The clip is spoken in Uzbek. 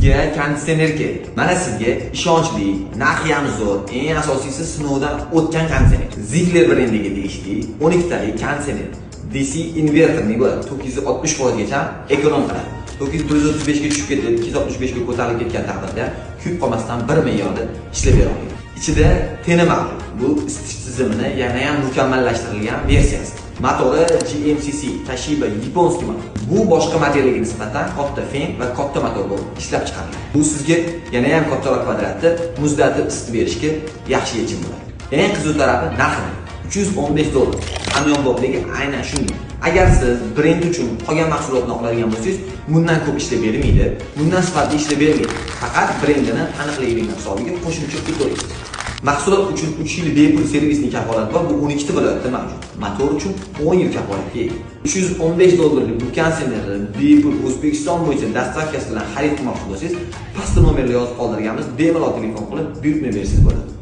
Bizga konditsioner kerak. Mana sizga ishonchli, narxi ham zo'r, eng asosiysi sinovdan o'tgan konditsioner. Ziegler brendiga tegishli 12 talik konditsioner. DC inverterli bo'ladi. 960% gacha ekonom qiladi. 935 ga tushib ketib, 265 ga ko'tarilib ketgan taqdirda kuyib qolmasdan bir me'yorda ishlab bera oladi. Ichida teni mavjud. Bu isitish tizimini yana ham mukammallashtirilgan versiyasi. Motori GMCC Toshiba японский motor. Bu boshqa modellarga nisbatan katta fen va katta motor bo'lib ishlab chiqarilgan. Bu sizga yana ham kattaroq kvadratni muzlatib isitib berishga yaxshi yechim bo'ladi. Eng qiziq tarafi narxi $315. Hamyonbobligi aynan shunday. Agar siz brend uchun qolgan mahsulotni oladigan bo'lsangiz, bundan ko'p ishlab bermaydi, bundan sifatli ishlab bermaydi. Faqat brendini aniqligining hisobiga qo'shimcha pul to'laysiz. Mahsulot uchun 3 yil bepul servisning kafolati bor, bu 12 ta viloyatda mavjud. Motor uchun 10 yil kafolatga ega. $315 bu konditsionerni bepul O'zbekiston bo'yicha доставка si bilan xarid qilmoqchi bo'lsangiz, pastda nomerlar yozib qoldirganmiz, bemalol telefon qilib buyurtma bersangiz bo'ladi.